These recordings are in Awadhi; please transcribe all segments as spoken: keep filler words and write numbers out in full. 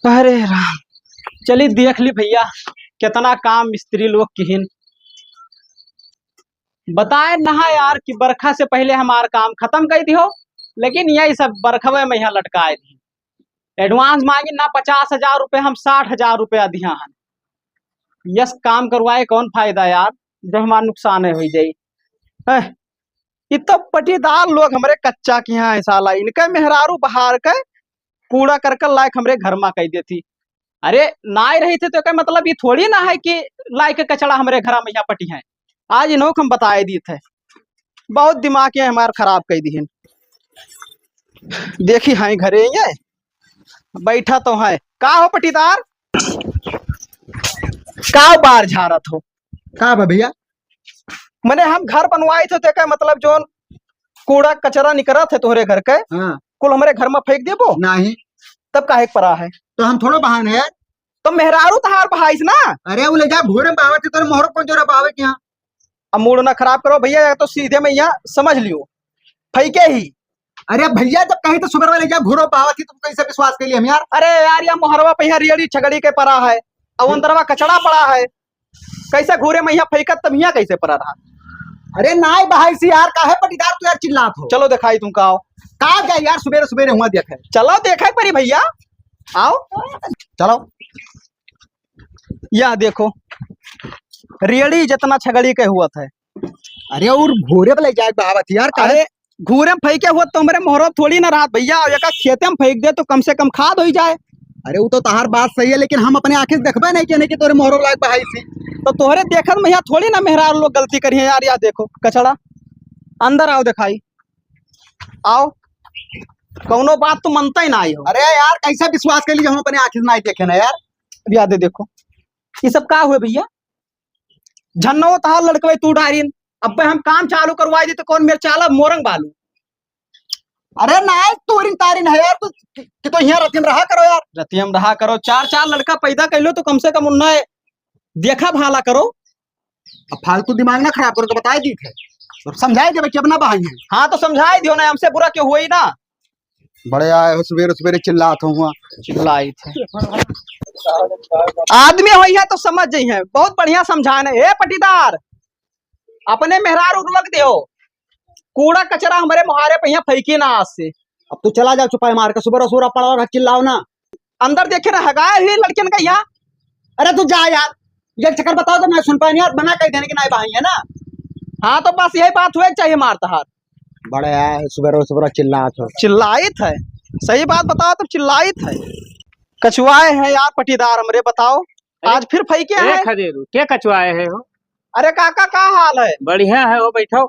अरे राम, चली देख ली भइया, केतना काम मिस्त्री लोग किहिन। बताए नहा यार कि बरखा से पहिले हमार काम खतम कइ दिहो, लेकिन यही सब बरखवे में यहाँ लटकाए दी। Advance माँगी ना पचास हजार रुपये, हम साठ हजार रुपया दिहा हन। यस काम करवाए कौन फायदा यार, जो हमार नुकसान होइ जाई। हैं, इ तो पटीदार लोग हमरे कच्चा किहाँ है साला, इनके मेहरारू बहार के कूड़ा करकट लायक हमरे घर मा कइ देती। अरे नाई रही थे तो एकर मतलब इ थोड़ी ना है कि लायक कचड़ा हमरे घर मा यहाँ पटिहैं। आज इन्हों के हम बताए दीत है, बहुत दिमाग ये हमार खराब कइ दिहिन। देखी हैं घरे ये बैठा तो है। का हो पटीदार, का बार झारत हो? का बा भइया? मने हम घर बनवाइत है तो एकर मतलब जौन कूड़ा कचरा निकरत है तोहरे घर के, हाँ। कुल हमरे घर मा फेंक देबो? नाहीं। तब काहे के परा है? तो हम थोड़ो बहान है। तो मेहरारू तहार बहाइस ना। अरे उ ले जा घूरे बहावत है, तोरे मोहरो कौन जोरा बहावे के यहाँ? अब mood ना खराब करो भइया, या तो सीधे में यहाँ समझ लियो, फेंके ही। अरे भइया, जब कहीं तो सुबह वाले जा घूरो बहावत ही, तुम कैसे विश्वास कर लिए हम यार? अरे यार, या मोहरवा पे यहाँ रेड़ी छगड़ी के परा है, अब अंदरवा कचड़ा पड़ा है, कैसे घूरे में यहाँ फेंकत तब यहाँ कैसे परा रहा? अरे नाई बहाइसी यार, काहे पटीदार तू यार चिल्लात हो? चलो देखाई तुमका, आओ। का जाए यार, सुबेरे सुबेरे हुआ देखे। चलो देखे परी भइया, आओ। चलो। या देखो, रेड़ी जितना छगड़ी के हुआ था। अरे और घूरे पे ले जाए बहावत यार, काहे? अरे घूरे में फेंके हुआ तो हमरे मोहरो थोड़ी ना रहत भइया, अगर खेते में फेंक दे तो कम से कम खाद होइ जाए। अरे उ तो तहार बात सही है, लेकिन हम अपने आँखें से देखबे नहीं किए कि तोरे मोहरो लायक बहाइसी। तो तोहरे देखत में यहाँ थोड़ी ना मेहरारू लोग गलती करिहैं यार। या देखो कचड़ा, अंदर आओ देखाई, आओ, कौनो बात तो मनता ही ना आई हो। अरे यार, कैसे विश्वास कर लीजिए, हम अपने आँखें से नहीं देखे ना यार। अब या दे देखो, ये सब का हुए भइया? झन्नो तहार लड़कवे तू डारिन, अब्बे हम काम चालू करवाई दी तो कौन मेरे चाला मोरंग बालू। अरे नाई, तोरिन तारिन है यार, तू कि, कि तो यहाँ रतियम रहा करो यार। रतियम रहा करो, चार चार लड़का पैदा कइलो तो कम से कम उन्हें देखा भाला करो। अब फालतू दिमाग ना खराब करो, तो बताए दी थे। और समझाए देबे कि अपना बहाई है। हाँ तो समझाए दियो ना, हमसे बुरा क्यों हुई ना। बड़े आए हो सुबेरे सुबेरे चिल्लात हो हुआ। चिल्लाइत है। आदमी होई है तो समझ जाई है। बहुत बढ़िया समझाने। ए पटीदार, अपने मेहरारू रोक दियो। कूड़ा कचरा हमरे मोहारे पे यहाँ फेंकी ना आज से। अब तू चला जाओ चुपाई मार के, सुबह सुबह पड़ा और चिल्लाओ ना। अंदर देखे ना हगाए हुई लड़कियन का यहाँ। अरे तू जा यार, ये चक्कर बताओ तो मैं सुन पाए यार, मना कर देने की नाई बहाई है ना। हाँ तो बस यही बात हुए चाहिए मार तहार। बड़े आए सुबह सुबह चिल्लात हो। चिल्लाइत है, सही बात बताओ तो चिल्लाइत है। कचुआए हैं यार पटीदार हमरे, बताओ। अरे, आज फिर फेंके ए हैं। खदेरू, के कचुआए है हो? अरे काका, का हाल है? बढ़िया है हो, बैठो।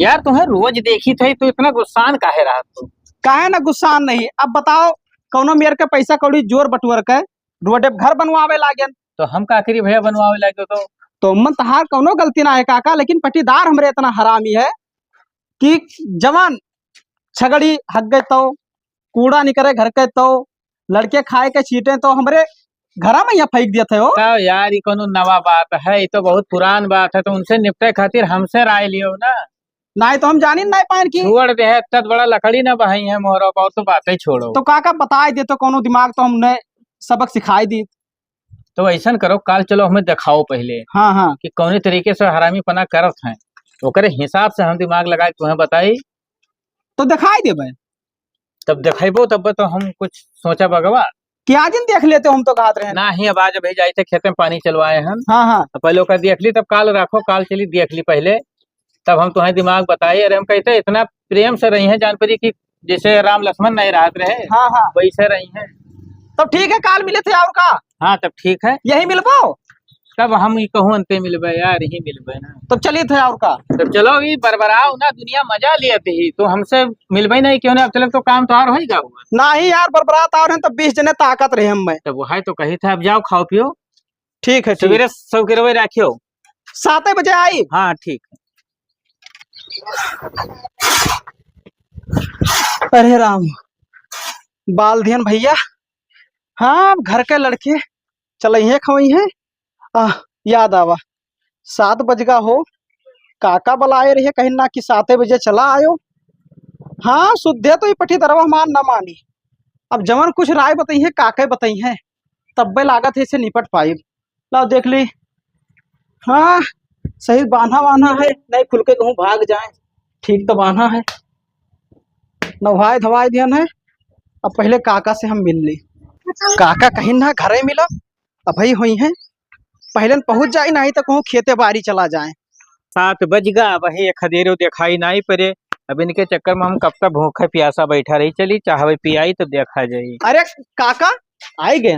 यार, तुम्हें रोज देखी थे, तो इतना गुस्सान काहे रहा तू? काहे ना गुस्सान नहीं? अब बताओ, कौनो मेर के पैसा कौड़ी जोर बटुअर के रोडे पे घर बनवावे लागेन। तो हम का करी भैया, बनवावे लागे तो? तो मन तहार कौनो गलती ना है काका, लेकिन पटीदार हमरे इतना हरामी है कि जवान छगड़ी हग गए तो, कूड़ा निकरे घर के तो, लड़के खाए के छींटे तो हमरे घरा में यहाँ फेंक देते हो। का यार, ये कोनो नवा बात है? ये तो बहुत पुरान बात है, तो उनसे निपटे खातिर हमसे राय लियो ना। नाई तो हम जानी नाई पाएन की। छोड़ दे, इतना बड़ा लकड़ी ना बहाई है मोहरो, बहुत तो बातें छोड़ो। तो काका बताए दे तो कोनो दिमाग तो हमने सबक सिखाई दी। तो ऐसन करो, काल चलो हमें दिखाओ पहले हाँ, हाँ। कि कौने तरीके से हरामी पना करत हैं, ओकरे हिसाब से हम दिमाग लगा के तुम्हें बताई। तो दिखाई देबे। तब देखेबो तब तो हम कुछ सोचा बगवा। कि आज ही देख लेते हो, हम तो कहत रहे। ना ही, अब आज अभी जाए थे खेते में पानी चलवाए हम। हाँ, हाँ। अब पहले ओकर देख ली, तब काल रखो, काल चली देख ली पहले, तब हम तुम्हें दिमाग बताए। अरे हम कहते इतना प्रेम से रही हैं जान परी कि जैसे राम लक्ष्मण नहीं रहत रहे, हाँ, हाँ। वैसे रही हैं। तब ठीक है, काल मिले थे और का? हाँ, तब ठीक है। यही मिलबो? तब हम ई कहूँ अंते मिलबे यार, यही मिलबे ना। तब चलित है और का? तब चलो, ई बरबराओ ना, दुनिया मजा लियत ही, तो हमसे मिलबे नहीं क्यों ना? अब चलो तो काम तो और होई गा हुआ। नहीं यार, बरबरात और हैं, तब बीस जने ताकत रहे हम में। तब वो है तो कही था, अब जाओ खाओ पियो। ठीक है, ठीक। सवेरे सवेरे रखियो। सात बजे आई। हाँ, ठीक है। अरे राम, बाल दियन भैया। हाँ, अब घर के लड़के चलइहें खवइहें। आह, याद आवा, सात बजगा हो, काका बलाए रहे, कहिन ना कि साते बजे चला आयो। हाँ, सुद्धे तो ई पटीदरवा हमार न मानी। अब जवन कुछ राय बतइहैं, काका बतइहैं, तब्बे लागत है इसे निपट पाइब। लाओ देख ली। हाँ, सही बान्हा वान्हा है, नहीं खुल के कहूँ भाग जाए। ठीक तो बान्हा है, नवाय धवाय दिहन है। अब पहिले काका से हम मिल ली। काका कहिन ना घरे मिलब, अबही होइहैं। पहिले न पहुँच जाई, नाहीं तो कहूँ खेते बारी चला जाए। सात बज गा, अबही एक खदेरो देखाई नाहीं परे। अब इनके चक्कर में हम कब तक भूखे प्यासा बैठा रही। चली चाहवे पियाई तो देखा जाई। अरे काका, आई गए।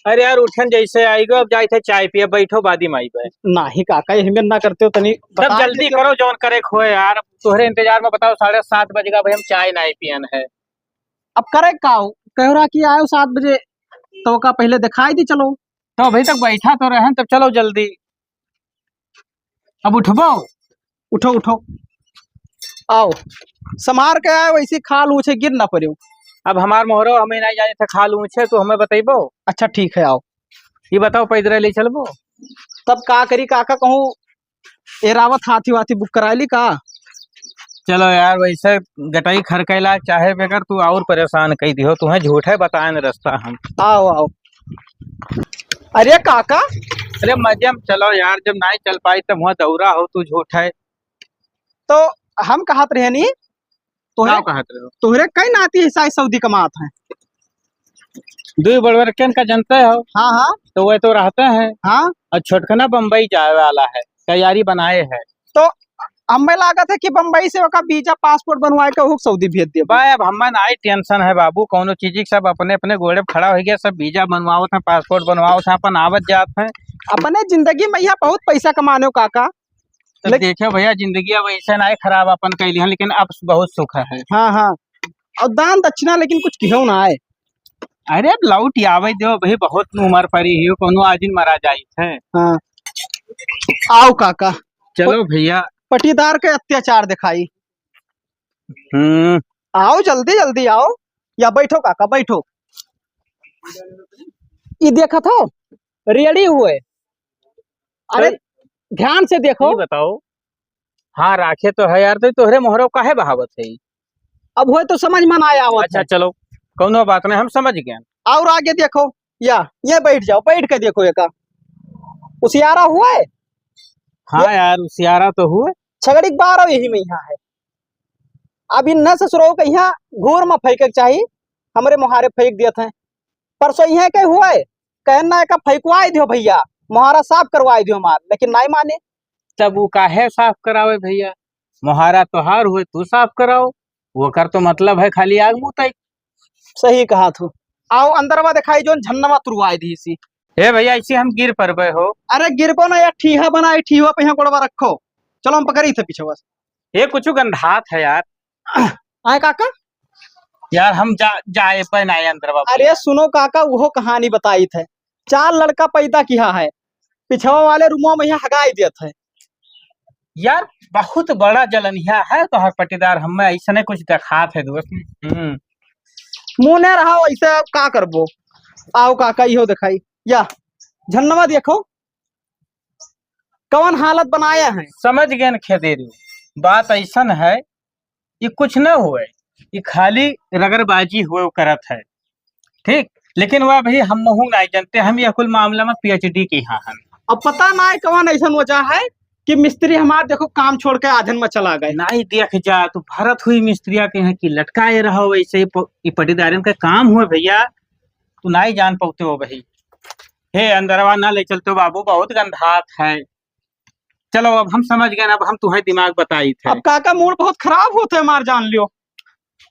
अरे यार, उठन जैसे आई गो, अब जाइत है चाय पिए, बैठो, बादी में आइबे। नाहीं काका, यही में ना करते हो, तनी तब बता जल्दी देते हो। करो, जौन करे खोए यार, अब तोहरे इंतजार में बताओ, साढ़े सात बज गा भाई, हम चाय नाहीं पियन है। अब करे का हो? कह रहा कि आयो सात बजे, तो का पहिले देखाई दी, चलो। तो अभी तक बैठा तो रहन, तब चलो जल्दी। अब उठबो? उठो, उठो। आओ, समार के आए, वैसे खाल ऊँचे गिर ना पड़ो। अब हमार मोहरो, हमें नाहीं जाने थे खाल ऊँचे, तो हमें बतइबो? अच्छा, ठीक है, आओ। ये बताओ, पैदल ले चलबो? तब का करी काका, कहूँ एरावत हाथी वाथी बुक कराई ली का? चलो यार, वैसे गटई खरकैला चाहे बगैर तू और परेशान कई दिहो, तुम्हें झूठे बताएन रास्ता हम। आओ, आओ। अरे काका। अरे मजे में चलो यार, जब नाहीं चल पाई तब वहाँ दौरा हो तू झूठे। तो हम कहत रहे नी, तोहरे, का कहत रहे हो? तोहरे कई नाती है साई सऊदी कमात हैं। दुई बड़वरकन का जनते हो। हाँ, हाँ। तो वह तो रहते हैं। हाँ। और छोटकना बम्बई जाए वाला है, तैयारी बनाए है। तो हमें लागत है कि बम्बई से ओका वीजा पासपोर्ट बनवाए के ओहू सऊदी भेज देबो। भाई, अब हमें नाहीं टेंशन है बाबू, कौनो चीज की, सब अपने अपने गोड़े पे खड़ा हो गया, सब वीजा बनवावत हैं, पासपोर्ट बनवावत हैं, अपन आवत जात हैं। अपने जिंदगी में यहाँ बहुत पैसा कमाने हो काका। तो लेकिन देखियो भैया, जिंदगी अब ऐसे नाहीं खराब अपन कैली है, लेकिन अब बहुत सुख है। हाँ, हाँ। और दान दक्षिणा लेकिन कुछ किहो ना आए। अरे अब लौट आवे दो भाई, बहुत उम्र पड़ी है, कोनो आजिन मरा जाइत है। हाँ। आओ काका। चलो प-, भैया। पटीदार के अत्याचार दिखाई। हम्म। आओ जल्दी जल्दी आओ, या बैठो काका, बैठो। ई देखत हो, रेड़ी हुए। अरे, तो ध्यान से देखो। ये बताओ, हाँ, राखे तो है यार, तो तोहरे मोहरो काहे बहावत है? अब होए तो समझ में ना आवत अच्छा, है। चलो, कौनो बात नहीं, हम समझ गए। और आगे देखो, या, ये बैठ जाओ, बैठ के देखो एका। उसियारा हुए? हाँ ये यार, उसियारा तो हुए। छगड़ी के बारह यही में यहाँ है। अब इन न ससुरो के यहाँ घूर में फेंके के चाही, हमरे मोहारे फेंक दियत हैं। परसों यहाँ के हुए, कहन ना एका फेंकवाए दियो भैया, मोहारा साफ करवाए दियो हमार, लेकिन नाहीं माने। तब वो काहे साफ करावे भैया? मोहारा तोहार हुए, तू साफ कराओ। ओकर तो मतलब है खाली आग मुतई। सही कहा तू। आओ अंदरवा दिखाई, जोन झन्नवा तुरवाए दी सी। ए भैया, ऐसे हम गिर परबे हो। अरे गिरबो ना यार, ठीहा बनाए, ठीहा पे यहाँ गोड़वा रखो। चलो हम पकड़ी थे पीछे बस। ये कुछ गंधात है यार। आए काका? यार हम जा, जाए पे ना अंदरवा। अरे सुनो काका, वो कहानी बताई थे। चार लड़का पैदा किया है, पिछवा वाले रूमवा में यहाँ हगाई देत है। यार, बहुत बड़ा जलनिया है तोहर पटीदार, हमें ऐसने कुछ देखात है दोस्त। हम्म। मुँह न रहा, ऐसे का करबो? आओ काका, इहो दिखाई। या, झन्नवा देखो, कवन हालत बनाया है। समझ गए न खेदेरू, बात ऐसन है, ये कुछ न हुए, ये खाली रगड़बाजी हुए करत है, ठीक? लेकिन वह भाई हम महू नहीं जानते, हम यह कुल मामला में पीएचडी के यहाँ हैं। अब पता ना है कौन ऐसन वजह है कि मिस्त्री हमार देखो काम छोड़ के आधन में चला गए। नहीं देख जा, तू भरत हुई मिस्त्रिया के यहाँ की लटकाए रहो, वैसे ही प-, ई पटीदारन का काम हुए भैया, तू नहीं जान पाते हो भाई। हे अंदरवा ना ले चलते हो बाबू, बहुत गंधात है। चलो अब हम समझ गए, अब हम तुम्हें दिमाग बताई थे। अब काका मूड बहुत खराब होते है, मार जान लियो।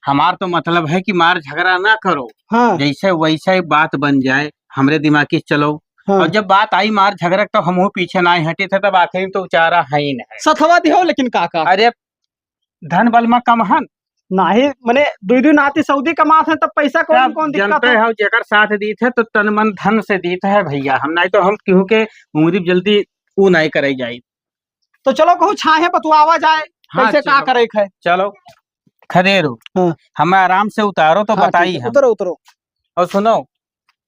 हमार तो मतलब है कि मार झगड़ा ना करो। हाँ। जैसे वैसे बात बन जाए, हमरे दिमाग की चलो। हाँ। और जब बात आई मार झगड़ा, तो हमहू पीछे ना हटे थे, तब आखिरी में तो उचारा है ही नहीं। सथवा दिहो लेकिन काका। अरे धन बल में कम हन। नाही, मने दुई दुई नाती सऊदी कमात हैं, तब पैसा कौन, तब कौन दिक्कत जनते है? हो, जेकर साथ दीत है तो तन मन धन से दीत है भैया, हम नहीं तो हम केहू के उंगली जल्दी ऊ नहीं करे जाई। तो चलो कहूँ छाहे बतुआवा जाए, हाँ, कैसे का चलो। करे के है। चलो, खदेरो, हाँ। हमें आराम से उतारो तो हाँ, बताई ठीक है, हम। उतरो, उतरो। और सुनो,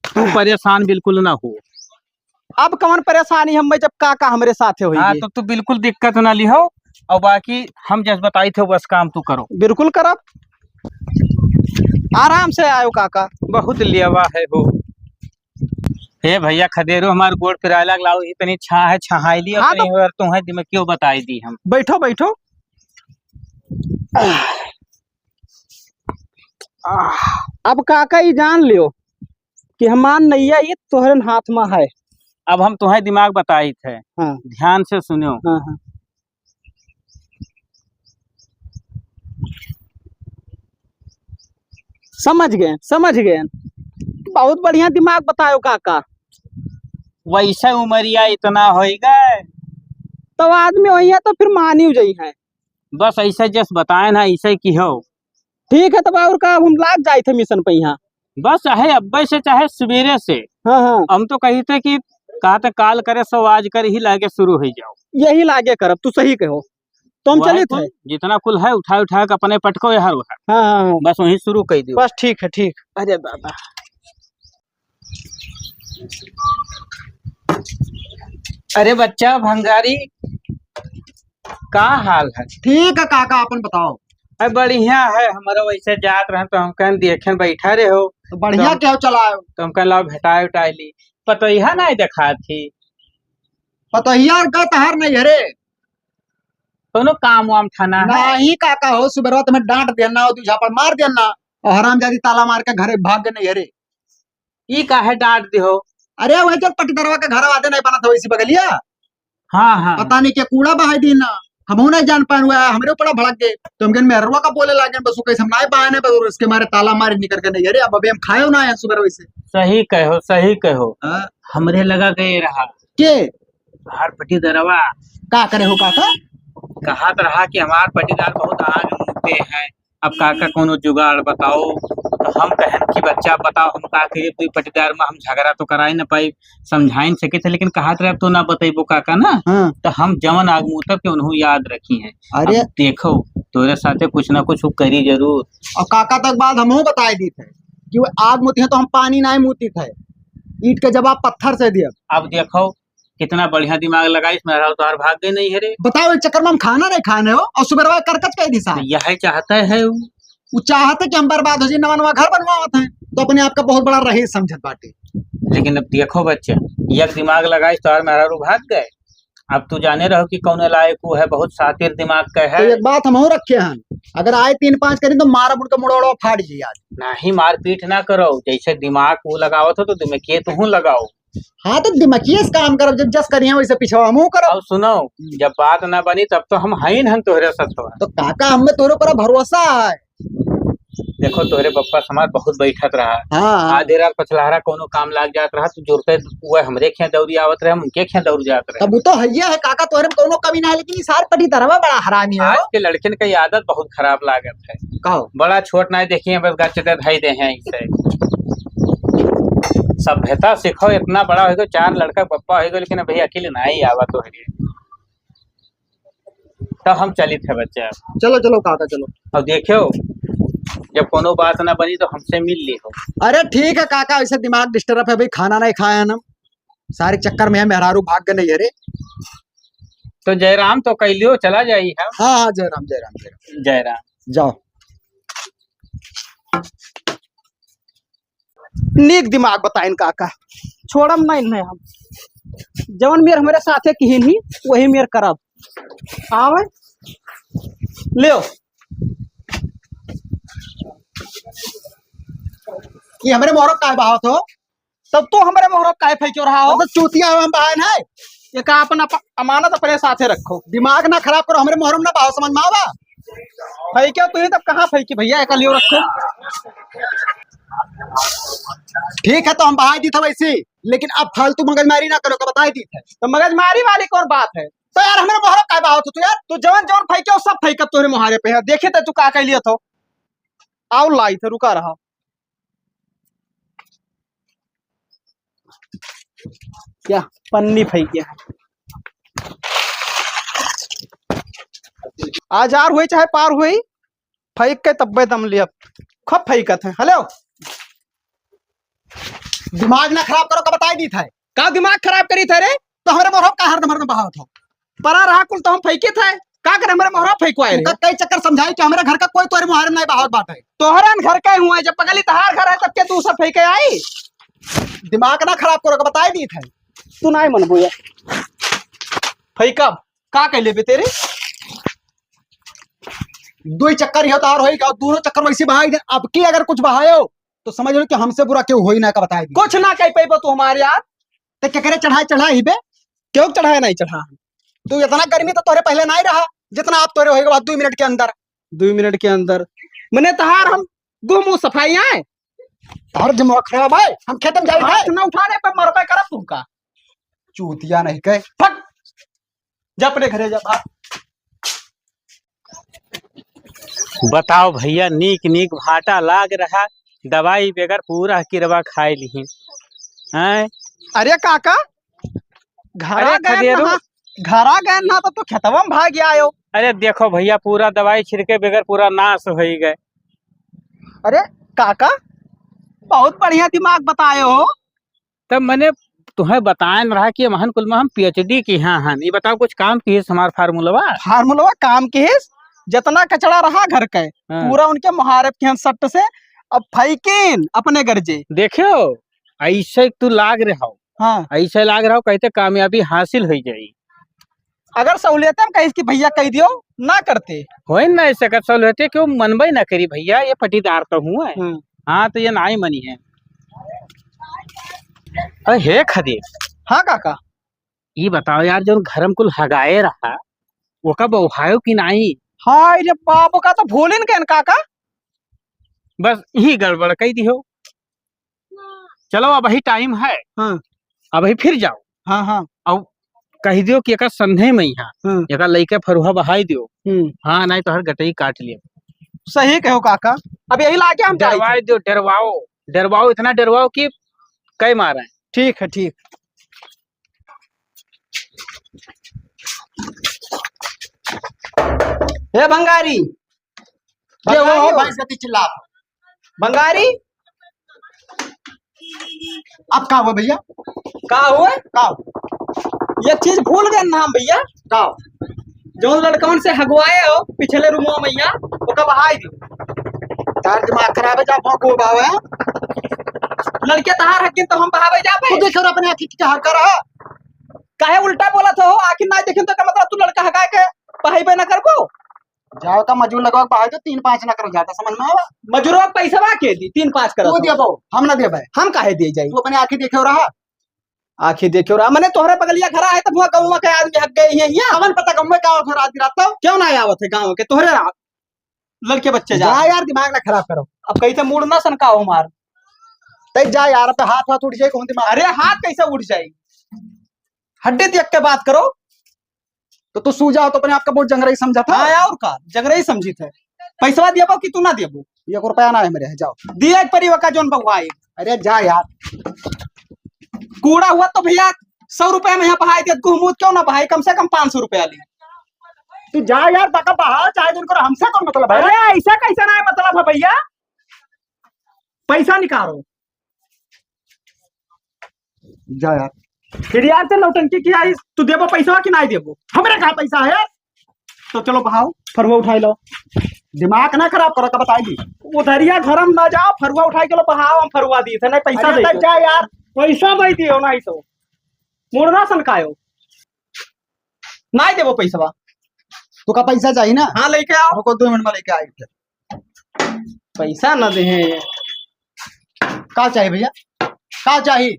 तू परेशान बिल्कुल ना हो। अब कवन परेशानी हमें, जब काका हमरे साथे होई हाँ, गए। तो तू बिल्कुल दिक्कत ना लिहो, और बाकी हम जस बताई थे बस काम तू करो। बिल्कुल करब। आराम से आयो काका। बहुत लेवा है हो। हे भइया, खदेरो हमार गोड़ पिराए लाग, लाओ, इतनी छाँह है, छहाई ली हाँ, अपनी तो और तुम्हें दिमाग क्यों बताई दी हम। बैठो, बैठो। आह, अब काका ई जान लियो कि हमार नैया ई तोहरन हाथ में है। अब हम तुम्हें दिमाग बताइत है, हाँ। ध्यान से सुनो। हाँ, हाँ। समझ गए, समझ गए। बहुत बढ़िया दिमाग बतायो काका। वैसे उमरिया इतना होई गए। तो आदमी वही है तो फिर मानी जाई है। बस ऐसे जस बताए ना, ऐसे की हो। ठीक है, तब और का, हम लाग जाइत है मिशन पे यहाँ। बस चाहे अब्बे से, चाहे सवेरे से। हाँ, हाँ। हम तो कही थे कि कहते काल करे सो आज कर ही लागे शुरू हो जाओ। यही लागे करब, तू सही कहो। तो हम वही चलित कुल, है। जितना कुल है उठा उठा के अपने पटको यहाँ हुआ। हाँ, हाँ, हाँ। बस वहीं शुरू कर दियो। बस ठीक है, ठीक। अरे बाबा। अरे बच्चा भंगारी, का हाल है? ठीक है काका, अपन बताओ। अरे बढ़िया है, हमारा वैसे जात रहन तो हम कहन देखें बैठा रहे हो। तो बढ़िया तो क्या हो चला आयो? तो हम कहन लाओ भेटाए उटाए ली। पतोहिया नहीं देखा थी। पतोहिया का तहार नहीं है रे। कोनो काम वाम थाना है? नहीं काका हो, सुबह तुम्हें डांट देना हो, दू झापड़ मार देना। और हरामजादी ताला मार के घरे भाग गए नहीं है रे। ई काहे डांट दिहो? अरे, वही जो पटीदरवा के घर वादे नहीं बनत हो इसी बगलिया। हाँ, हाँ। पता नहीं क्या कूड़ा बहाई दीन ना, हमहू नहीं जान पाए हुआ है, हमरे ऊपर भड़क गए। तो हम कहन मेहरवा का बोले लागे, बस वो कैसे हम नहीं पाए, बस उसके मारे ताला मारे निकल के नहीं। अरे, अब अभी हम खाए ना है सुबह वैसे। सही कहो, सही कहो। हाँ। हमरे लगा गए रहा। के? हमार पटीदरवा। का करे हो काका? कहत रहा कि हमार पटीदार बहुत आग मूते हैं, अब काका कोनो जुगाड़ बताओ। तो हम कहन कि बच्चा बताओ, हम का करिए, दुई पटीदार में हम झगड़ा तो कराए न पाई, समझाइन सके थे, लेकिन कहत रहे अब तो ना बतैबो काका ना। हाँ। तो हम जवन आग मूतब के उन्हों याद रखी हैं। अरे। अब देखो, तोरे साथे कुछ ना कुछ वो करी जरूर। और काका तक बात हमहू बताए दी थे कि वो आग मूती है तो हम पानी ना मूती थे, ईंट के जवाब पत्थर से दिया। अब देखो, कितना बढ़िया दिमाग लगाई, इसमें हराओ तो हर भाग गए नहीं है रे। बताओ, एक चक्कर में हम खाना नहीं खाने हो और सुबह करकच कह दी साहब। यही चाहता है वो। वो चाहते कि हम बर्बाद हो जाए, नवा नवा घर बनवावत हैं, तो अपने आप का बहुत बड़ा रईस समझत बाटे। लेकिन अब देखो बच्चे, एक दिमाग लगाई तो हर मेहरारू भाग गए। अब तू जाने रहो कि कौन लायक वो है, बहुत शातिर दिमाग का है। तो एक बात हम और रखे हैं, अगर आए तीन पांच करी तो मारा उनका मुड़ोड़ो फाड़ जी आज। नहीं, मारपीट ना करो, जैसे दिमाग वो लगावत हो तो दिमाग ये तुहूं लगाओ। हाँ, तो दिमागिए से काम करब, जब जस करिहे वैसे पिछवा हमहू करब। अब सुनो, हम्म। जब बात ना बनी तब तो हम हईन हन तोहरे सथवा। तो काका, हमें तोहरे पर भरोसा है। देखो, तोहरे बप्पा समाज बहुत बैठत रहा। हाँ, हाँ। आधी रात पछलहरा कोनो काम लाग जात रहा, तू जुरते हुए हमरे खें दौड़ी आवत रहे, हम उनके खें दौड़ जात रहे। तब वो तो हइये है काका, तोहरे में कोनो कमी ना है, लेकिन ई सार पटीदरवा बड़ा हरामी है। आज के लड़कन का आदत बहुत खराब लागत है। कहो। बड़ा छोट ना देखिए, बस गच दे धई दे हैं इसे। सभ्यता सीखो, इतना बड़ा हो गयो, चार लड़का बप्पा हो गयो, लेकिन अभी अकेले ना ही आवा तो है। तो हम चलित है बच्चा। चलो, चलो काका, चलो। अब देखो, जब कोनो बात ना बनी तो हमसे मिल ली हो। अरे ठीक है काका, ऐसे दिमाग डिस्टर्ब है भाई, खाना नहीं खाया ना, सारे चक्कर में है, मेहरारू भाग गए नहीं है रे। तो जयराम तो कह लियो, चला जाई हम। हाँ, हाँ, जयराम, जयराम, जयराम। जयराम। जाओ। नीक दिमाग बताइन काका, छोड़म नहीं, नहीं हम। जवन मेर हमरे साथे किहिन ही, वही मेर करब। आवे, लेओ। ये हमरे मोहरम काहे बहावत हो? तब तो हमरे मोहरम काहे फेंक्यो रहा हो? तो चूतिया हो, हम बहाए नहीं। ये का अपन अप-, अमानत अपने साथे रखो। दिमाग ना खराब करो, हमरे मोहरम ना बहाओ, समझ में आवा? फेंक्यो तू ही, तब कहाँ फेंकी भैया, एक लियो रखो। ठीक है, तो हम बहाई दी था वैसे, लेकिन अब फालतू मगजमारी ना करो, का बताई दी था। तो मगजमारी वाली कौन बात है? तो यार, हमरे मोहरम काहे बहाओ तू यार? तू जवन जवन फेंक्यो, सब फेंकब तोरे मोहारे पे है। देखे तो तू का कह लिया था। आओ लाई थे, रुका रहा। क्या पन्नी फेंके है? आजार हुई चाहे पार हुई, फेंक के तब्बे दम लिया। खूब फेंकत है। हेलो, दिमाग ना खराब करो, का बताई दी था। का दिमाग खराब करी था रे? तो हमरे मोहरम का हरदम हरदम बहावत हो। परा रहा कुल तो हम फेंके थे। का करे, हमरे मोहरा फेंकवाए रहे? तुमका कई चक्कर समझाई कि हमरे घर का कोई तोरे मोहरे नहीं बहावत बाटे। तोहरन घर के हुए, जब पगली तहार घर है, तब के तू सब फेंके आई? दिमाग ना खराब करो, का बताई दी थे। तू नहीं मनबो यार। फेंकब? का कह लेबे तेरे? दो ही चक्कर ही होता और होई का, दोनों चक्कर वैसे बहाई दे। अब की अगर कुछ बहायो, तो समझ लो कि हमसे बुरा क्यों होई ना, का बताई दी। कुछ ना कह पैबो तू हमारे यार। ते केकरे चढ़ाए चढ़ाए ही बे? क्यों चढ़ाए नहीं चढ़ा? तू इतना गर्मी तो तोरे पहले नहीं रहा, जितना आप तोरे होएगा बाद दो मिनट के अंदर। दो मिनट के अंदर? मने तहार हम गुम सफाई आए। तोहर दिमाग खराब है, हम खेत में जाई हाथ है। ना उठाने पे मरबे करब तुमका। चूतिया नहीं कहे। फट। जा अपने घरे जा, भाग। बताओ भैया, नीक नीक भाटा लाग रहा, दवाई बगैर पूरा किरवा खाए लिही। हैं? अरे काका, घरा अरे गए खदेरू। ना, घरा गए ना तो, तो खेतवा में भाग आयो। अरे देखो भैया, पूरा दवाई छिड़के बगैर पूरा नाश होई गए। अरे काका, बहुत बढ़िया दिमाग बताए हो। तब मने तुहें बताएन रहा कि महन कुल में हम पीएचडी किहा हन। ये बताओ, कुछ काम किहिस हमार फार्मूलवा? फार्मूलवा काम किहिस, जितना कचड़ा रहा घर के, हाँ। पूरा उनके मुहारब किहन सट्ट से, अब फैकिन अपने गर्जे। देखियो, ऐसे तू लाग रहे हो, हाँ। ऐसे लाग रहे हो, कहते कामयाबी हासिल हो जाई। अगर सहूलियत में कहिस कि भैया कह दियो, ना करते। होई ना ऐसे कर सहूलियत, क्यों मनबे ना करी भैया, ये पटीदार तो हुआ है। हम्म। हाँ, तो ये नाई मनी है। अरे हे खदीर। हाँ काका। ई बताओ यार, जौन घर में कुल हगाए रहा, ओका बउहायो कि नाई? हाय रे बाप, ओका तो भूलिन गएन काका। बस यही गड़बड़ कई दिहो। चलो, अबही टाइम है। हाँ। अबही फिर जाओ। हाँ, हाँ। अब कह दियो कि एका संधे में ही हाँ। हाँ। एका लइके फरुहा बहाई दियो। हम्म। हाँ, नाई तो हर गटई काट लियो। सही कहो काका, अब यही लागे हम जाई डरवाई दियो, डरवाओ, डरवाओ, इतना डरवाओ कि कई मारे। ठीक है, ठीक। ए भंगारी, ये वो भंगारी हो हो। भैंस के चिल्लात। भंगारी, अब का हुआ भैया? का हुआ? का हुआ? ये चीज भूल गए ना हम भैया। का हुआ? जौन लड़कवन से हगवाए हो पिछले रूमवा में, ओका बहाई दो। तार दिमाग खराब है, जा भौंक वो बहावे। लड़के तहार हकिन तो हम बहावे जा तू पे। देखे और अपने आँखी के हर कर रहा। काहे उल्टा बोलत हो? आखिर ना देखिन तो का मतलब तू लड़का हगाए के पढ़ाई ना करबो? जाओ तो मजूर लगवा के बहाई दो, तीन पाँच ना करो ज्यादा, समझ में आवा? मजूरवा के पैसा बा के दी, तीन पाँच करत तू हो। देबो, हम ना देबे। हम काहे दिए जाई? तू अपने आँखी देखे हो रहा। आँखी देखे हो रहा, मने तोहरे बगलिया घर आए तो हुआ गौवा के आदमी हक गए हैं यहाँ। कवन पता गौवा का हो रहा रात तो? क्यों ना आवत है गाँव के तोहरे रा-, लड़के बच्चे जा। जा यार, दिमाग ना खराब करो। अब कहीं तो मूड ना सनकाओ हमार। तै जा यार, अब तो हाथ वाथ उठ जाए, कौन दिमाग? अरे हाथ कैसे उठ जाए? हड्डी देख के बात करो। तो तू सूझा हो तो अपने आप का बहुत जंगरई समझा था। हाँ, और का, जंगरई समझी थे। पैसवा देबो कि तू ना देबो? एक रुपया ना है मेरे, जाओ। दिए एक परिवा का जोन बउआई। अरे जा यार। कूड़ा हुआ तो भैया, सौ रुपया में यहाँ बहाई देत, गुहमूत क्यों ना बहाई, कम से कम पाँच सौ रुपया ली। तू जा यार, बाका बहा, चाहे जोन करो, हमसे कौन मतलब है? अरे ऐसा कैसा ना है मतलब है भैया, पैसा निकालो। जा यार। फिर यार से नौटंकी किया है, तू देबो पैसा कि नहीं देबो? हमरे कहाँ पैसा है? तो चलो बहाओ, फरुआ उठाई लो। दिमाग ना खराब करो, का बताई दी। उधरिया घर में ना जाओ, फरुआ उठाई के लो, बहाओ, हम फरुआ दी थे, नहीं पैसा अरे दे तब दो। जा यार। पैसा दे दियो, नहीं तो मुड़ना सनकायो। नहीं देबो पैसवा। तो का पैसा चाहिए ना? हाँ, लेके आओ। रुको, दो मिनट में लेके आई फिर। पैसा ना दे हैं। का चाहिए भैया? का चाहिए?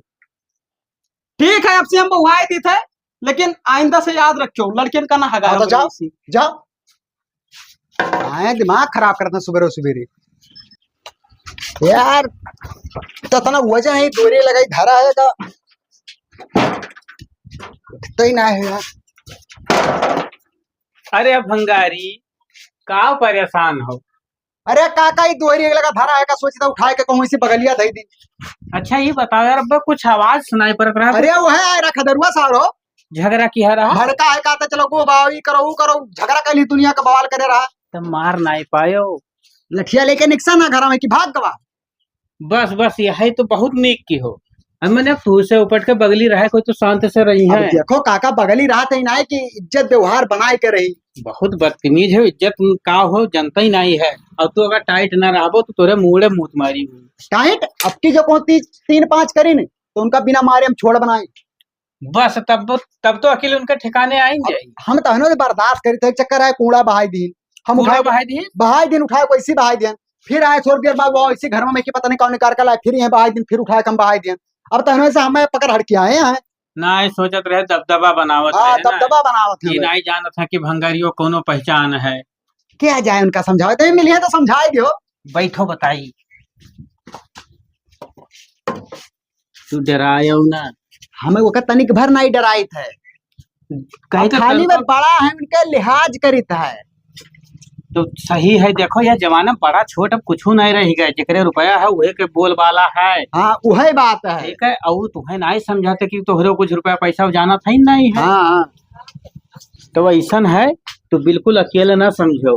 ठीक है, अब से हम बउआए दी थे, लेकिन आइंदा से याद रखियो, लड़कियन का ना हगाया हाँ, तो जाओ, बड़ी सी। जाओ। आए दिमाग खराब करता सुबेरे सुबेरे। यार, तो इतना वजन है, दोरे लगाई धरा है का? उठता ही ना है यार। अरे भंगारी, का परेशान हो? अरे काका, ई दोहरी एक लगा धरा है का, सोचता उठाए के कहूँ इसी बगलिया धई दी। अच्छा, ये बताओ यार, अब कुछ आवाज सुनाई पड़त रहा। अरे वो है, आए रहा खदरुआ सारो। झगड़ा किहा रहा? भड़का है, कहता चलो गो बाओ, ई करो, ऊ करो, झगड़ा कर ली, दुनिया का बवाल करे रहा। तो मार नाई पायो। लठिया लेके निकसा ना घर में कि भाग गवा। बस, बस, यही तो बहुत नीक की हो। अब मने तू से उपट के बगली रहे, कोई तो शांत से रही अब है। देखो काका, बगली रहत ही नाहीं कि इज्जत व्यवहार बनाए के रही। बहुत बदतमीज है, इज्जत का हो जनता ही नाहीं है। और तू अगर टाइट ना रहबो तो तोरे मुड़े मूत मारी हुई। टाइट? अब की जो कौन ती-, तीन पाँच करी नहीं तो उनका बिना मारे हम छोड़ बनाए। बस तब, तब तो अकिल उनका ठिकाने आई अब जाई। हम तहनो से बर्दाश्त करी थे, चक्कर आए कूड़ा बहाई दीन। हम कूड़ा उठाए बहाई दीन? बहाई दीन, उठाए वैसी बहाई दीन। फिर आए थोड़ी देर बाद वो इसी घर में कि पता नहीं कौन निकाल कर लाए, फिर यहाँ बहाई दीन, फिर उठाए के हम बहाई दीन। अब तहनो से हमें पकड़ हड़के आए हैं। ना, ये सोचत रहे दबदबा बनावत हाँ, रहे ना। दबदबा बनावत कि है। नाहीं जानत है कि भंगारियो कोनो पहचान है। क्या जाए उनका समझावे, तो ये मिलिए तो समझाए दियो। बैठो बताई। तू डरायो ना। हमें ओकर तनिक भर नाहीं डराइत है। कहे अब तो खाली तनिको में बड़ा है, उनके लिहाज करित है। तो सही है, देखो यह जमाना बड़ा छोट अब कुछ नहीं रह गए, जेकरे रुपया है उहे के बोलबाला है। हाँ, उहे बात है। ठीक है, और तुहे नाहीं समझाते कि तोहरे कुछ रुपया पैसा जाना था ही नहीं है। हाँ, हाँ। तो ऐसन है, तू बिल्कुल अकेले ना समझो।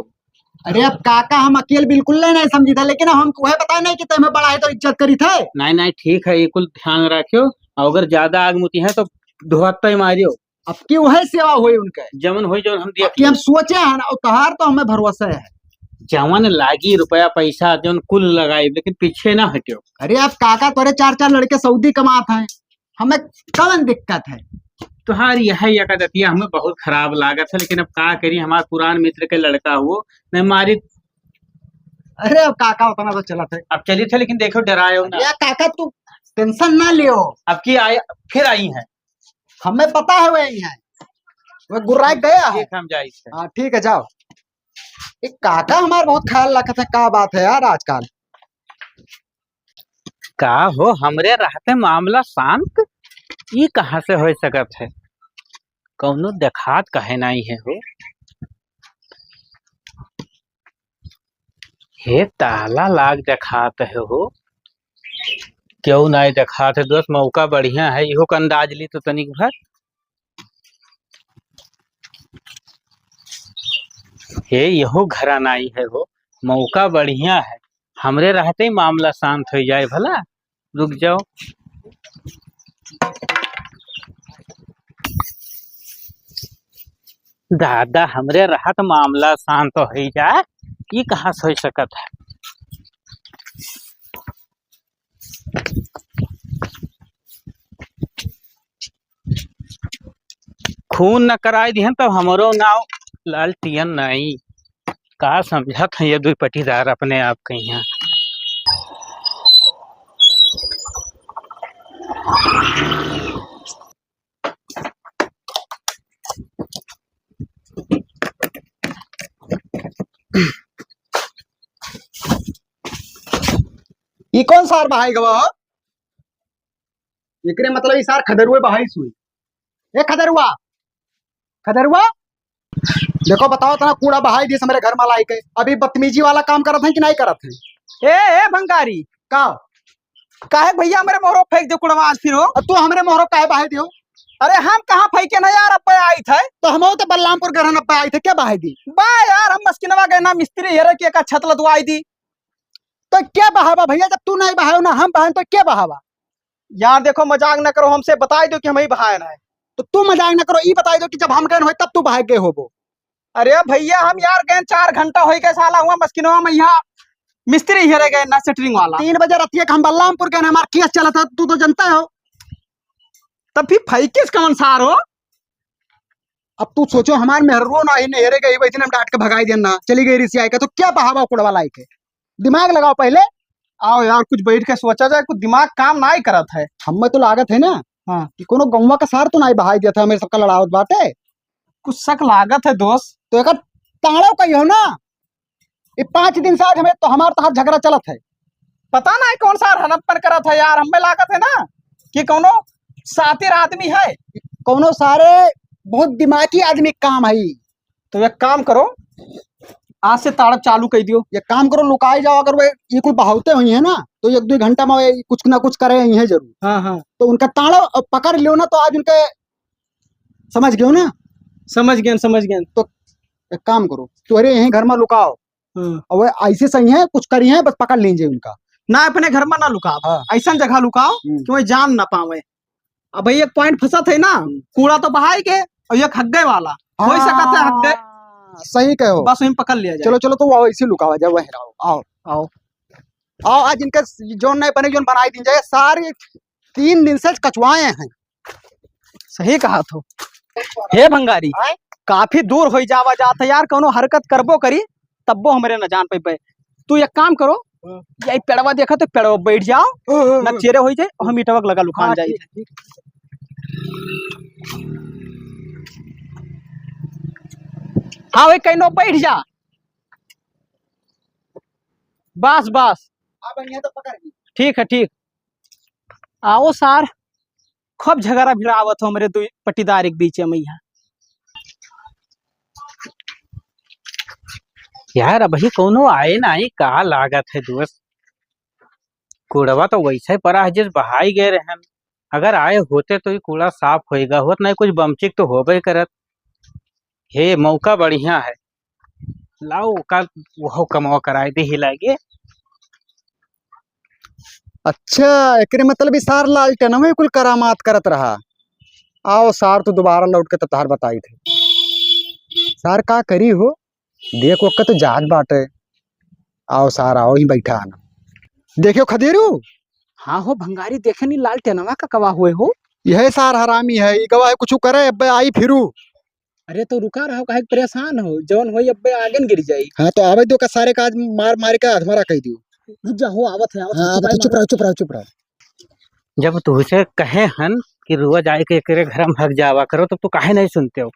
अरे अब काका, हम अकेले बिल्कुल नहीं, नहीं समझी था, लेकिन हम उहे बताए नहीं कि तुम्हें बड़ा है तो इज्जत करी थे। नहीं, नहीं, ठीक है, ये कुल ध्यान रखियो, और अगर ज्यादा आग मुती है तो धोत्ता ही मारियो। अब की वही सेवा हुई उनके। जवन होई, जवन हम दिया अब की हम सोचे हैं ना, और तहार तो हमें भरोसा है। जवन लागी रुपया पैसा, जवन कुल लगाई, लेकिन पीछे ना हटियो। अरे अब काका, तोरे चार चार लड़के सऊदी कमात हैं, हमें कवन दिक्कत है? तुहार यह एक आदतिया हमें बहुत खराब लागत है, लेकिन अब का करी, हमार पुरान मित्र के लड़का हुओ, नहीं मारी। अरे अब काका उतना तो चलत है। अब चली थे, लेकिन देखो डरायो ना। या काका तू टेंशन ना लियो। अब की आए, फिर आई है। हमें पता है वही है। वो गुर्रा गया है। ठीक, हम जाई थे। हाँ, ठीक है, जाओ। ये काका हमार बहुत ख्याल रखत है, का बात है यार आजकल? का हो, हमरे रहते मामला शांत? ई कहाँ से हो सकत है? कौनो देखात काहे नाहीं है हो? हे ताला लाग देखात है हो, क्यों नाहीं देखात है दोस्त? मौका बढ़िया है, इहो का अंदाज ली तो तनिक भर। हे, यहो घरा नाहीं है हो, मौका बढ़िया है, हमरे रहते ही मामला शांत हो जाए भला। रुक जाओ। दादा, हमरे रहत मामला शांत हो जाए, ई कहाँ से हो सकत है? खून न कराई दिहन तब हमरो नाव लालटियन नाई। का समझत हैं ये दुई पटीदार अपने आप के यहाँ? ई कौन सार बहाई गवा हो? एकरे मतलब ई सार खदरुए बहाई सुई। ए खदरुआ, खदरुआ, देखो बताओ, इतना कूड़ा बहाई दिए हमरे घर में लाई के। अभी बदतमीजी वाला काम करत हैं कि नहीं करत हैं? ए, ए भंगारी। का? काहे भैया हमरे मोहरो फेंक दे कूड़वा आज फिर हो? अब तू हमरे मोहरो काहे बहाई दियो? अरे हम कहाँ फेंके ना यार, अब्बे आई थे। तो हम तो बलरामपुर गए रहन, अब्बे आई थे, क्या बहाई दी? बा यार, हम मस्किनवा गए ना मिस्त्री हेरे के का छत लदवाई दी। तो क्या बहावा भैया, जब तू नहीं बहायो ना हम बहाएं तो क्या बहावा? यार देखो, मजाक न करो हमसे, बताई दो कि हम ही बहाए ना है। तो तू मजाक न करो, ई बताई दो कि जब हम गए होए तब तू बहाए गए होबो। अरे भैया, हम यार गए चार घंटा होई गए साला हुआ मस्किनवा में यहाँ मिस्त्री हेरे गए ना सेटरिंग वाला। तीन बजे रतिया के हम बलरामपुर गए, हमार केस चला था, तू तो जनता हो। तब फिर फैकिस कौन सार हो? अब तू सोचो, हमार मेहरुओ ना ही नहरे गई, वही दिन हम डांट के भगाई देना, चली गई रिसियाई का, तो क्या बहावा कुड़वा लाई के? दिमाग लगाओ पहले। आओ यार, कुछ बैठ के सोचा जाए, कुछ दिमाग काम ना ही करत है। हमें तो लागत है ना हाँ। कि कोनो गौवा का सार तो ना ही बहाई दिया था, मेरे सबका लड़ावत बाटे। कुछ शक लागत है दोस्त। तो एक ताड़ो कहियो ना, ये पाँच दिन से आज हमें तो हमार तहार झगड़ा चलत है। पता ना है कौन सा हरनप्पन करत है यार, हमें लागत है ना कि कौनो शातिर आदमी है। कौनो सारे बहुत दिमागी आदमी काम है। तो एक काम करो, आज से ताड़ब चालू कर दियो। एक काम करो, लुकाई जाओ, अगर वे ये कुल बहावते हुई है ना, तो एक दो घंटा में वे कुछ ना कुछ करे ही है जरूर। हाँ, हाँ। तो उनका ताड़ो और पकड़ लियो ना, तो आज उनके समझ गयो ना? समझ गए, समझ गए। तो एक काम करो, तोहरे यहीं घर में लुकाओ। हाँ। और वे ऐसे सही है, कुछ करी है, बस पकड़ लीजिए उनका। ना अपने घर मा ना लुकाव, हाँ। अइसन जगह लुकाव हम्म। कि वहीं जान ना पावे। अब भाई एक point फंसत है ना, हम्म। कूड़ा तो बहाई के और एक हग्गे वाला। हो सकत है हग्गे। हाँ, सही कहो। बस वहीं पकड़ लिया जाए। चलो, चलो, तो वो ऐसे लुकावा जाए, वहीं रहो। आओ। आओ। आओ, आज इनके जौन नहीं बने, जौन बनाई दीन जाए, सारे तीन दिन से कचवाए हैं। सही कहा तो। हे भंगारी, आय? काफी दूर होई जावा जात है यार, कौनो हरकत करबो करी, तब्बो हमरे न जान पइबे। तू एक काम करो, हाँ। यही पेड़वा देखा तो पेड़वा बैठ जाओ, हाँ, हाँ, न हाँ। चेरे होई जाए, हम ईटवा के लगा लुकान हाँ, जाई। ठीक, ठीक। हाँ भाई, कहीं बैठ जा। बस, बस। हाँ, बढ़िया तो पकड़ ली। ठीक है, ठीक। आओ सार, खूब झगड़ा भिड़ावत हो हमरे दुई पट्टीदार के बीच में यहाँ। यार, अबही कौनो आए नाही, का लागत है दोस्त? कूड़वा तो वैसे पड़ा है, जिस बहाई गए रहन। अगर आए होते तो ये कूड़ा साफ होएगा होत, नहीं कुछ बमचिक तो होबे करत। हे, मौका बढ़िया है, लाओ का वहो कमवा कराए दे ही लागे। अच्छा, एकरे मतलब ई सार लालटेनवे कुल करामात करत रहा। आओ सार, तू दोबारा लौट के तो तोहार बताई थे। सार का करी हो? देख ओके तो जात बाटे। आओ सार, आओ ही बैठा आना। देखियो खदेरू। हाँ हो भंगारी, देखे नी लालटेनवा का कवा हुए हो? यह सार हरामी है, ई कवा है कुछ करे, अबे आई फिरू। अरे तो रुका रहो, काहे के परेशान हो, जौन होई अब्बे आगे न गिर जाई। हाँ, तो आवे दो का सारे का आज मार मार के अधमरा कह दियो। रुक जा हो, आवत है, आवत है, हाँ, आवत है, चुप रहो, चुप रहो, चुप रहो। जब तुहसे कहे हन कि रोज आए के एकरे घर में हग जावा करो, तब तू काहे नहीं सुनते हो?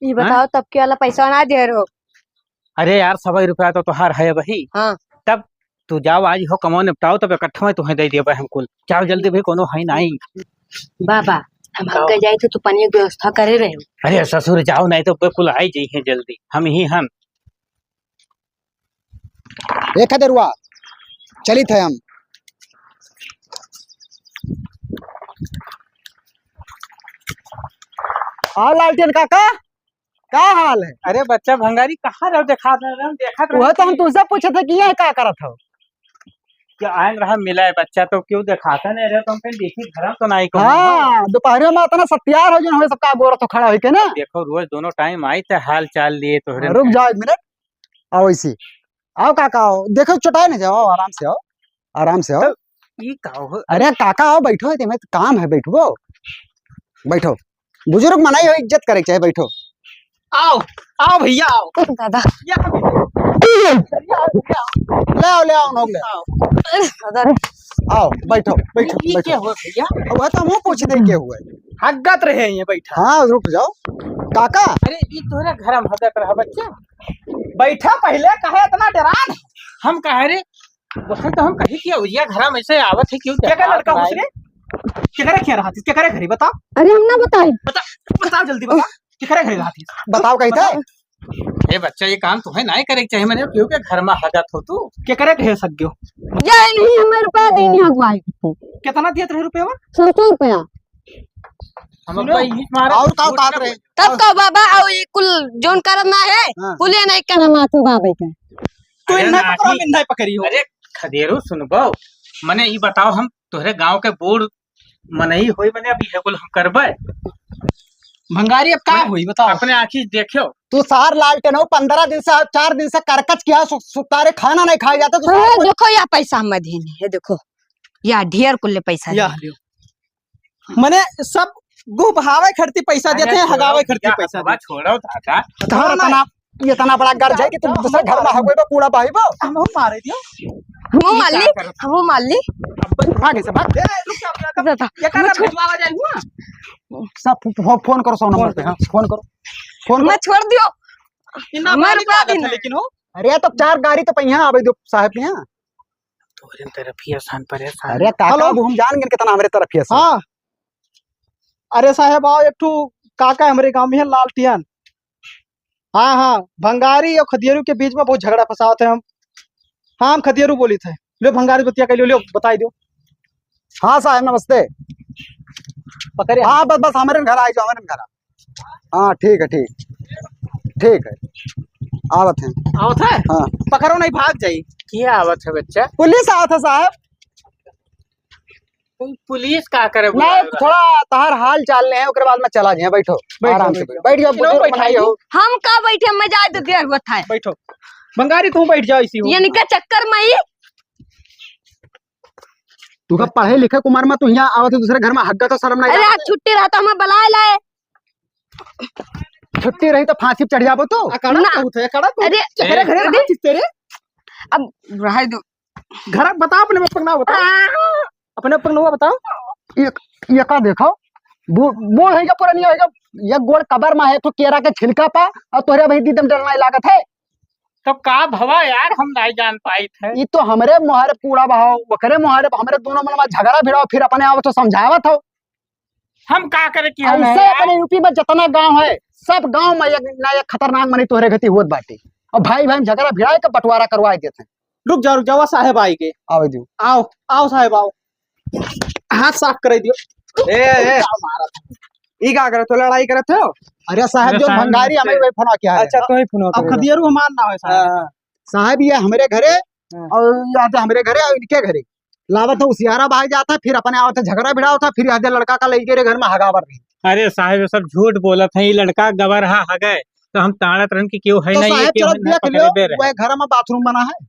ई हाँ? बताओ, तब के वाला पैसा ना दे रहो? अरे यार, सवा रुपया तो तोहार है वही। हाँ। तब तू जाओ, आज हो कमाओ निपटाओ, तब इकट्ठा में तुम्हें दे दिया हम कुल। जाओ जल्दी भाई, कोनो है नहीं। बाबा, हम जाओ। हग जाए थे तो पानी की व्यवस्था करे रहे हो। अरे ससुर, जाओ, नहीं तो बिल्कुल आई जाइए जल्दी, हम ही हन। ए खदेरुआ, चलित है हम। आओ लालटेन काका, का हाल है? अरे बच्चा भंगारी, कहाँ रहो? देखा रहे, देखा रहे। वह तो हम तुमसे पूछे थे कि यहाँ का करत हो? क्या आयन रहा मिला है बच्चा, तो क्यों दिखाता नहीं रहे? तो हम कहीं देखी घर तो नहीं कौन हाँ, है। दोपहर में इतना सत्यार हो जन हो सबका गोरा तो खड़ा होके ना। देखो, रोज दोनों टाइम आई थे, हाल चाल लिए तोहरे। रुक जाओ एक मिनट, आओ इसी, आओ काका, आओ, देखो चटाई नहीं जाओ, आराम से आओ, आराम से आओ। तो ई का हो? अरे काका आओ, बैठो, ते में काम है, बैठो, बैठो। बुजुर्ग मनाई हो, इज्जत करे के चाहे, बैठो। आओ, आओ भैया, आओ। दादा। या, ले आओ, ले आओ, नोक ले आओ। अरे दादा। आओ, बैठो, बैठो, ये बैठो। क्या हुआ भैया? वह तो हम पूछ दे के हुआ है। हगत रहे हैं बैठा। हाँ, रुक जाओ। काका। अरे, ये तोहरा घर में हगत रहा बच्चा। बैठा पहले, काहे इतना डरान? हम कहे रे, वही तो हम कही कि उजिया घरा में से आवत है, क्यों केकरे लड़का हुस रे? केकरे खेल रहा थी? केकरे घरी बता? अरे हम ना बताई। बता, बता जल्दी बता। केकरे घरी रहा थी? बताओ कही थे। ए बच्चा, ये काम तुम्हें नहीं करे के चाहिए, मैंने क्यों के घर में हगत हो तू? केकरे कहे सग्यो? ये नहीं हमें रुपया देनी हगवाई। कितना दिया तेरे रुपया? सौ सौ रुपया। हम सुनो, अब्बा यही मारा और का उठात रहे? तब का बाबा, आओ ये कुल जोन करना है, हाँ। कुल ये नहीं करना तू बाबे के। तू अरे इन्हें ना पकड़ो, ही। इन्हें पकड़ी हो। अरे खदेरू सुनबो, मने ई बताओ, हम तोहरे गांव के बूढ़ मनई होई, मने अब ये कुल हम करबे? भंगारी अब का अरे, होई बताओ? अपने आँखी देखियो। तू सार लालटेन हो, पन्द्रह दिन से, चार दिन से करकच किया, सु-, सुतारे खाना नहीं खाया जाता, तू अरे सार देखो या पैसा हम दीन है, देखो या ढेर कुल पैसा या दीन। लियो। मने सब गुह बहावे खरती पैसा अरे देते हैं, छोड़ो हगावे खरती भैया, पैसा हथवा देते हैं। छोड़ो दादा। तो हाँ, इतना, नहीं। इतना बड़ा गर्ज है कि तुम दूसरे घर में हगोइबो, कूड़ा बहाइबो। हम हो मारे दियो। हम ये मार का ली, करत हम मार ली। अब भाग इसे, भाग। ए, रुक जा, रुक जा। दादा, ये कर मैं रहा, छोड़ भिजवावा जाए हुआ। सब फो-, फो-, फोन करो, सौ नंबर पे, हाँ, फोन करो। फोन मैं करो। छोड़ दियो। इतना हमारे बात ही नहीं। लेकिन हो। अरे, तो चार गाड़ी तो पहिया आवे दो साहब के यहाँ। तोहरे तरफिया सान परेशान। अरे काका, हेलो। अब हम जान गए कितना हमरे तरफिया सान। हाँ। अरे साहेब, आओ, एक ठो काका हमरे गांव में है, लालटियन। हाँ, हाँ, भंगारी और खदियरू के बीच में बहुत झगड़ा फसाद है। हम, हाँ, हम खदियरू बोली थे। लो, भंगारी बतिया कर लो, लो, बताई दो। हाँ साहेब, नमस्ते। पकड़े हाँ, बस, बस, हमारे घर आ जाओ, हमारे घर आ। हाँ, ठीक है, ठीक, ठीक है, आवत है। आवत है? हाँ। पकड़ो नहीं, भाग जाई। क्या आवत है बच्चा? पुलिस आवत है साहब। पु-, पुलिस का करे नहीं, बुलाए बा? थोड़ा तहार हाल चाल ले है, ओकरे बाद में चला जाए। बैठो, बैठो, आराम से बैठो। बैठ जाओ, इनो बुजुर्ग बैठाई बनाई हो। हम का बैठे, मैं जाए तो देर होत है। बैठो। बंगारी, तू बैठ जाओ इसी हो। ये निका चक्कर में ही। तू का पढ़े लिखे के उम्र में तू यहाँ आवत है दूसरे घर में, हग्गा तो शर्म नहीं अरे, लागत आज है? छुट्टी रहता, हमें बुलाए लाए। छुट्टी रही तो फांसी पे चढ़ जाबो तू। अकड़ा ना। बहुत है, अकड़ा बहुत। अरे, चेहरे घरे अरे। रहा चिस्ते रे। अब रहे दो। घर बता, अपने बाप का नाम बता। हाँ। अपने बाप का नाम बताओ। ये, ये का देखो, बू-, बूढ़ है क्या, पुरानी है क्या? ये गोड़ कबर में है, तो केरा के छिलका पा, और तोहरे भाई दीदम डर नहीं लागत है। तो का भवा यार, हम नहीं जान पाइत है। ई तो हमरे मोहरे पूरा बहाओ, ओकरे मोहरे, हमरे दोनों मन में झगड़ा भिड़ाओ, फिर अपने आप तो समझावत हो। हम का करे कि हम ऐसे हैं यार? अपने यूपी में जितना गांव है, सब गांव में एक ना एक खतरनाक मनी तोहरे गति होत बाटे। और भाई भाई में झगड़ा भिड़ाए के बंटवारा करवाए देते हैं। रुक जाओ, रुक जाओ, साहेब आई के। आवे दो। आओ, आओ साहेब, आओ। हाथ साफ करे दियो। ए, ए, ए। ई का करत हो? लड़ाई करत हो? अरे साहेब, अरे जो साहेब, भंगारी नमस्ते। हमें वही फोन किया है। अच्छा, तो ही फोन अब किया। खदियरू हमार ना है साहेब। हाँ, हाँ। साहेब, ये हमरे घरे हाँ। और ये आते हमरे घरे और इनके घरे। लावत है उसियारा भाग जाता, फिर अपने आवत है झगड़ा भिड़ा होता, फिर आते लड़का का लेके रे घर में हगावर रही। अरे साहेब, ये सब झूठ बोलत है, ये लड़का गबर हा हगे, तो हम ताड़त रहन कि क्यों है तो नहीं, ये साहेब, क्यों चलो है, ना देख पकड़े लियो, दे रहे। वह घर में बाथरूम बना है।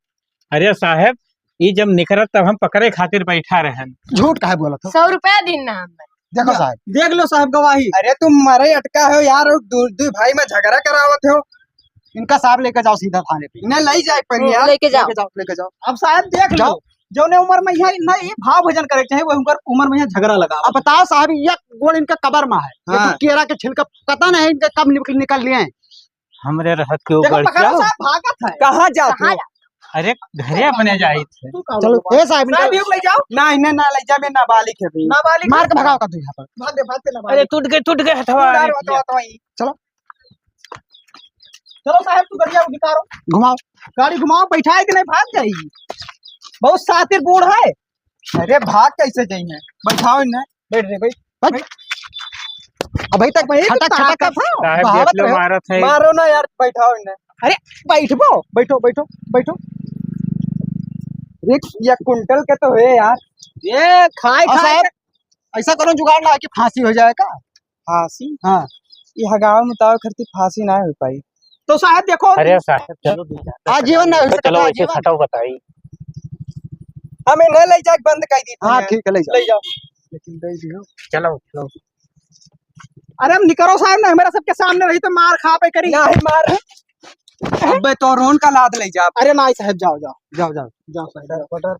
अरे साहेब, ई जब निकरत तब हम पकड़े खातिर बैठा रहन। झूठ काहे बोलत हो? सौ रुपया दिन ना हम। देखो दे-, साहेब। देख लो साहेब गवाही। अरे तुम मरे अटका हो यार, और दू, दू भाई में झगड़ा करावत हो। इनका साहब लेके जाओ सीधा थाने पे। इन्हें ले जाए पनिया। लेके जाओ। लेके जाओ, लेके जाओ। अब साहेब देख जाओ। लो, जौने उम्र में यहाँ ना ये भाव भजन करे के चाहे, वो उम्र, उम्र में यहाँ झगड़ा लगा। अब बताओ साहब, ये गोड़ इनका कबर में है, ये तो हाँ। केरा के छिलका पता नहीं इनका कब निकल, निकल लिए हैं। हमरे रहत के देखो, ऊपर पकड़ो क्या? साहब, भागत है। कहाँ जात कहाँ हो? जा-, अरे, घरे अपने जाइत है। तू का चलो, बोलबा? ए साहब, साहब, इनका ये ले जाओ। ना, इन्हें ना ले जा, मैं नाबालिग है भाई। नाबालिग मार है। के भगाओ का तू यहाँ पर। भाग दे, भाग दे, नाबालिग। अरे, टूट गए, टूट गए हथवा। यार, बताओ, बताओ, ये। चलो। चलो साहब, तू गड़िया उतारो। घुमाओ। गाड़ी घुमाओ, बैठाए कि नहीं, भाग जाएगी। बहुत शातिर बूढ़ है। अरे, भाग कैसे जाइए? बैठाओ इन्हें। बैठ रे, बैठ। बैठ। बैठ। अबे तक अबे तो छटक, छटक ताकत है। साहब, बहावत देख लो, रहे हो। मारत है। मारो ना यार, बैठाओ इन्हें। अरे, बैठबो, बैठो, बैठो, बैठो। रिक्स या कुंटल के तो है यार। ये खाए, और खाए साहब, के ऐसा कौनो जुगाड़ ना है कि फांसी हो जाए का? फांसी? हाँ। ये हगावे मुताबिक करती फांसी ना हो पाई। तो साहब देखो। अरे साहब, चलो, दो चार आजीवन ना हो तो सकता, चलो, ऐसे आजीवन। हटाओ, बताई। हम इन्हें ले जाके बंद कर दी हाँ, ठीक है, ले जाओ। ले जाओ। लेकिन दे दियो। चलो, चलो। अरे हम निकरो साहब ना, हमारा सबके सामने रही तो मार खा पे करी। नहीं मार। अबे तो रोन का लाद ले जा। अरे नहीं साहब, जाओ, जाओ। जाओ, जाओ। जाओ साहब, जाओ। बटर।